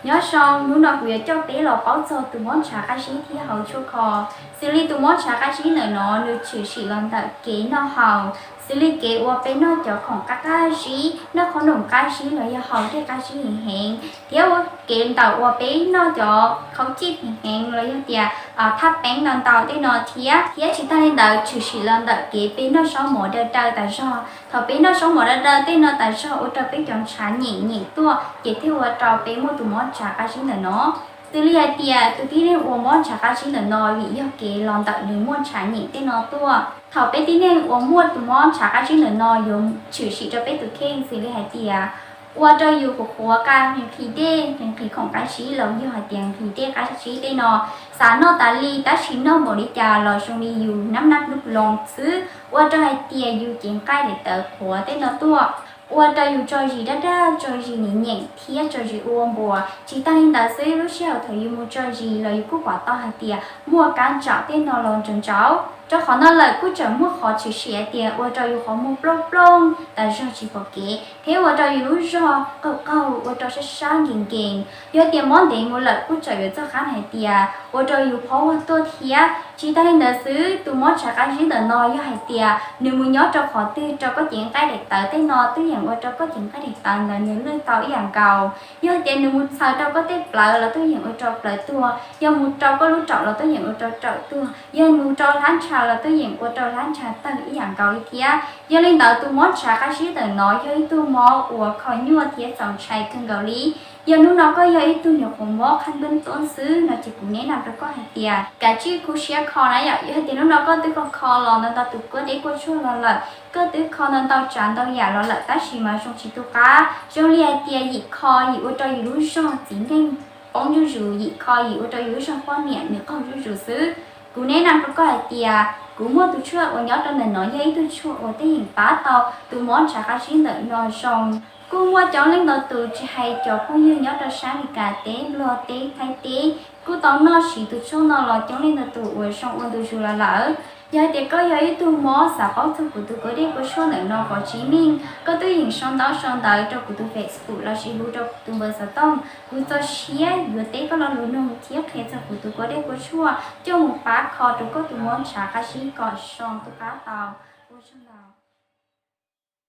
Nyob zoo, hnub no kuv yuav coj peb los paub txog tus mob ntshav qab zib thiab hauv tshuaj kho. Xws li tus mob ntshav qab zib ntawm no nws tshwm sim los ntawm kev noj haus, xws li kev uas peb noj cov khoom qab qab zib, noj qhob noom qab zib los yog haus dej qab zib heev heev, thiab ua kev ntawm uas peb noj cov khaub cij heev heev los yog tias thaj peeb ntau ntau tej no thiab. Thiab tsis tag li ntawd tshwm sim los ntawm kev peb noj zaub mov daw daw tas zog. Thaum peb noj zaub mov daw daw tej no tas zog ua rau peb cov ntshav nyeem nyeem tuaj ces thiaj ua rau peb muaj tus mob ntshav qab zib ntawm no. Xws li hais tias tus tib neeg uas mob ntshav qab zib ntawm no vim yog kev los ntawm nws muaj ntshav nyeem tej no tuaj. Thaum peb tib neeg uas muaj tus mob ntshav qab zib ntawm no yuav tshwm sim rau peb tus kheej xws li hais tias ua rau yus qhuav qhuav qa, nqhis dej, nqhis khoom qab zib los yog hais tias nqhis dej qab zib tej no. Xav noj tas li tab sis noj npaum li cas los zoo li yus nab nab lub loo xwb, ua rau hais tias yus cev nqaij daim tawv qhuav tej no tuaj, ua rau yus tso zis daj daj, tso zis nyeem nyeem thiab tso zis ua npuas. Tsis tag li ntawd xwb, lub sij hawm thaum yus mus tso zis los yus kuj pom tau hais tias muaj kab ntsam tej no los ntsauv ntsauv. Rau qhov no lawm kuj tseem muaj qhov tshwm sim hais tias ua rau yus qhov muag plooj plooj tas zog tsis pom kev, thiab ua rau yus lub zog qaug qaug ua rau sab sab nkees nkees. Yog tias mob ntev mus lawm kuj tseem yuav txog qab hais tias ua rau yus phob huaj tuaj thiab. Tsis tag li ntawd xwb, tus mob ntshav qab zib ntawm no yog hais tias nws mus nyob rau qhov twg rau koj cev nqaij daim tawv tej no twb yeej ua rau koj cev nqaij daim tawv ntawd nws lwj tau ib yam nkaus. Yog hais tias nws mus txhaws rau koj tej plawv los twb yeej ua rau plawv tuag, yog mus rau koj lub raum los twb yeej ua rau raum tuag, yog mus rau hlab ntsha los twb yeej ua rau hlab ntsha tawg ib yam nkaus li thiab. Yog li ntawd tus mob ntshav qab zib ntawm no yog ib tug mob uas kho nyuaj thiab txaus ntshai kawg nkaus li. Yog hnub no koj yog ib tug nyuam qhuav mob qhab npeb tuab xwb no ces kuv neb na rau koj hais tias kav tsij khuv siab kho na yom. Yog hais tias hnub no koj twb kho kho los ntau ntau tus kua dej kua tshuaj los lawm, koj twb kho ntau ntau tsav ntau yam los lawm tab sis mas zoo tsis tu qab, zoo li hais tias yim kho yim ua rau yus lub zog txiv neej poob zuj zus, yim kho yim ua rau yus lub zog poj niam nws qaug zuj zus xwb. Kuv neb na rau koj hais tias kuv muaj tus tshuaj uas nyob rau ntawm no yog ib tug tshuaj uas twb yeej pab tau tus mob ntshav qab zib ntawm no zoo. Kuj muaj coob leej ntau tus tsis hais cov phooj ywg nyob rau sab Amelikas teb, Nplog teb, Thaib teb kuj tau noj siv tus tshuaj no los coob leej ntau tus uas zoo ua ntu zus los lawm. Yog hais tias koj yog ib tug mob xav paub txog kuv tus kua dej kua tshuaj ntawm no pov tsib neeg, koj twb yeej sau ntaub sau ntawv rau kuv tus Facebook lossis hu rau kuv tus npawb xov tooj, kuv txaus siab yuav teb koj lo lus nug thiab qhia txog kuv tus kua dej kua tshuaj coj mus pab kho rau koj tus mob ntshav qab zib kom zoo tu qab tau. Ua tsaug ntau.